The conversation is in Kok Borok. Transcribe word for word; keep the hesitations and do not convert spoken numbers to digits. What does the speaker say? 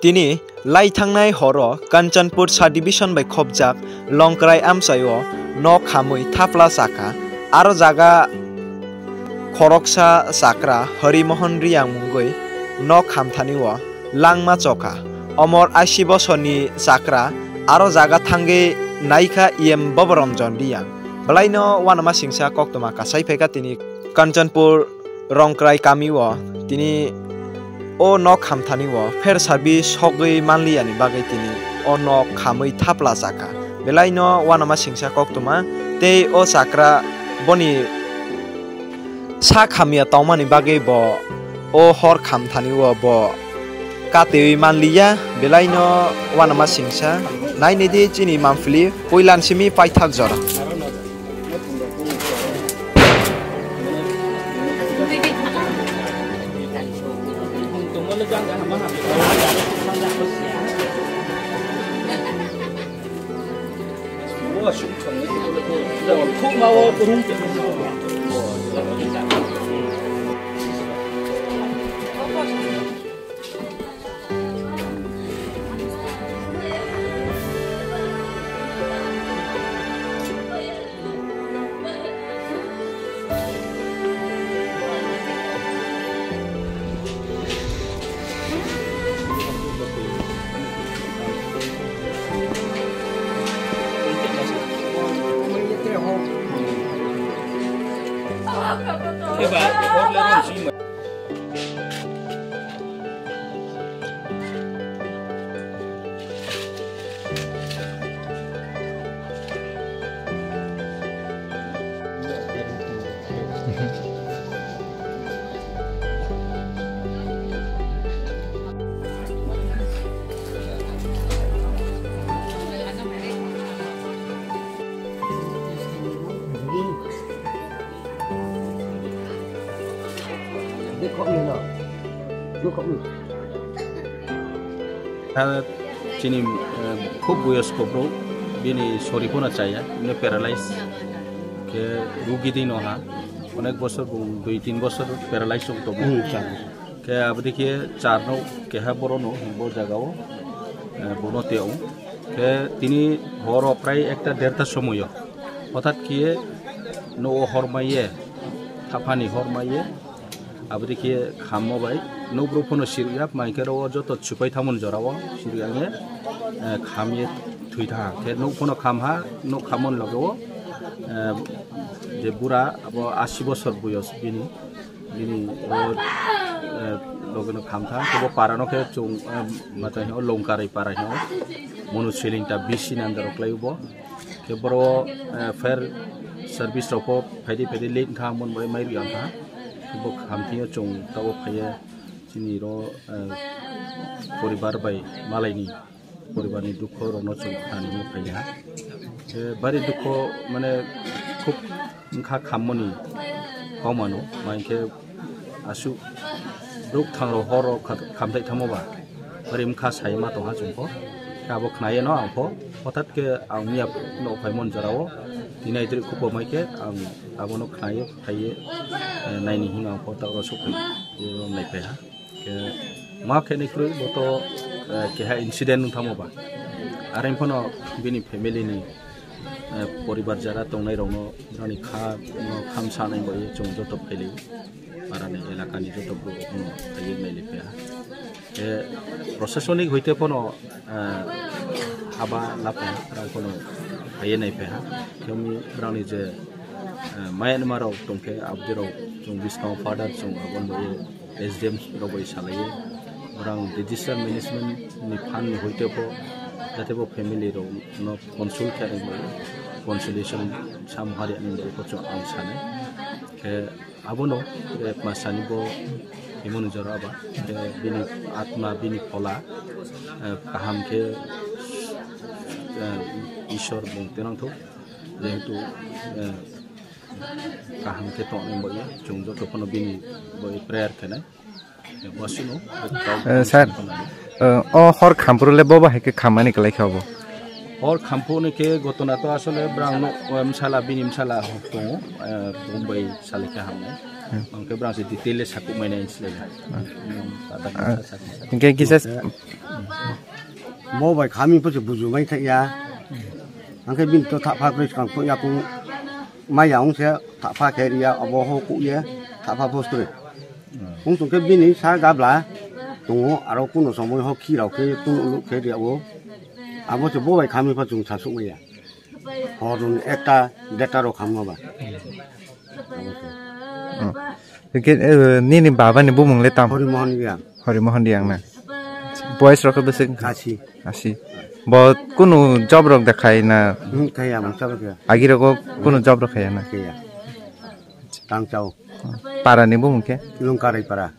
Tini lai thangnai horo Kanchanpur subdivision bai khopjak Longkrai amchaio nok khamwi thapla chakha. Aro jaga khoroksa chakra Hari Mohan Riyang mungwi nok khamthanio langma chokha. Omor ashi bosorni chakra aro jaga thangwi naikha E M Boboranjan Riyang. Belaino uanama singsa koktwma kasai phaikha tini Kanchanpur Rongkrai kamio tini o nok khamthanio fire service sogwi manliyani bagwi tini o nok khamwi thapla chakha. Belaino uanama singsa koktwma tei o chakra boni sak hamya tongmani bagwi bo o hor khamthanio bo katwi manliya, belaino uanama singsa. Nainidi chini mamphli puilan simi paithak jora. Chini, eh, khub boyosko bro, bini sori phano chaya, bini paralyze. Khe rugi di no ha, onek bosor, bung dui tin bosor paralyze wng tongo. Hmm, char. Khe aboni khe charno keha borono bo jagao, eh, bono teo. Khe tini horo prai ekta derta somoyo. Hothat khe no o hor maiye, thaphani hor maiye. Aboni khe khammo bai nokbrok phano sirya, mai khe ro joto chupai thamon jorao sirya nge, eh, khamye thwi tha. Khe nok phano khamha, nok khamon logeo, eh, je bura abo ashi bosor boyos bini. Bini, eh, eh, logeno khamtha, kebo parano khe chwng, eh, matai hino Longkrai para hino, mono selling ta bisi nandaro khlai bo. Khe boro, eh, fire service rok pho phaidi phaidi late wngkha, mon bai mai rwya wngkha. Kebo khamthio chwng tabo phaiya chini ro, eh, poribar bai malaini. Poribarni dukho rokno chwng khnani hinwi phaiya. Khe bari dukho mane khub wngkha khammoni hokmano, ma hinkhe aswk bwrwk thangrok horo kha-, khamthai thangma ba bari wngkha sai ma tongha chwngkho. Khe abo khnaiyano ang pho hothat khe ang miya nok phaimani jorao tini aitwrwi khupo mai khe ang abono khnaio phaiye, eh, naini hino ang pho ta oro sokphai naiphaiha. Khe ma khe ni kwrwi bo to, eh, keha incident wng thangma ba. Are phano bini family ni, eh, poribar jara tongnai rokno, rani kha, no khamsa nai bai chwng joto phailai. Para ni elaka ni joto borok no phaiwi nailai phaia. Khe proshashanik hoite phano, eh, haba lapha rang phano phaiwi naiphaiha. Khe wngwi rang ni je, eh, Myanmar rok tongkhe abdi rok chwng bwskango father chwng aboni bagwi S D M rok bai salaiwi, orang disaster management ni fund ni hoite pho, jate bo family rok no consult khe bai consolation sam hari ani bai pho chwng ang sani. Khe abono, eh, ma sani bo himoni jora ba, khe bini atma, bini phola, eh, kaham khe, eh, Ishwar bung tenang thok, jehetu, eh, kaham khe tongni bagwi chwng joto phano bini bagwi prayer khenai. Wasino, eh, sir, eh, o hor khampuru le bobo hai khe khamani kwlai kha obo? Hor khampu ni khe gotona to asole brang no, eh, msala, bini msala tongo, eh, Bombay sali khe hamnai. Hmm. Ang khe brang se detail le sakuk mai nai slai. Hmm. Hmm, tata, ah, tata, tata. Hinkhe kisa, Bo bai khami pho se buju mai thai ya. Angkhe bini to thapha kri skang pho ya kung mai ya ung se thapha khe ri ya abo ho ku ye thapha pho skri. Ung sung khe bini sa gabla tongo aro kuno somoi ho khi rao khe tun ulu khe ri ya o. Abo se bo bai khami pho chung sa suk mai ya. Hor run ekta deta ro kham ma ba. Abo se. Oh. Hingke, eh, nini baba ni bumung le tam? Hori Mohan Riang. Hori Mohan Riang na. Boys rok bese Asi. Asi. Bo kunu job rok dekhai na? Hmm, kaya, mangsa ba kaya. Agi rok kunu job rok khaya na? Kaya. Tang chao. Para ni bumung ke? Lungkarai para.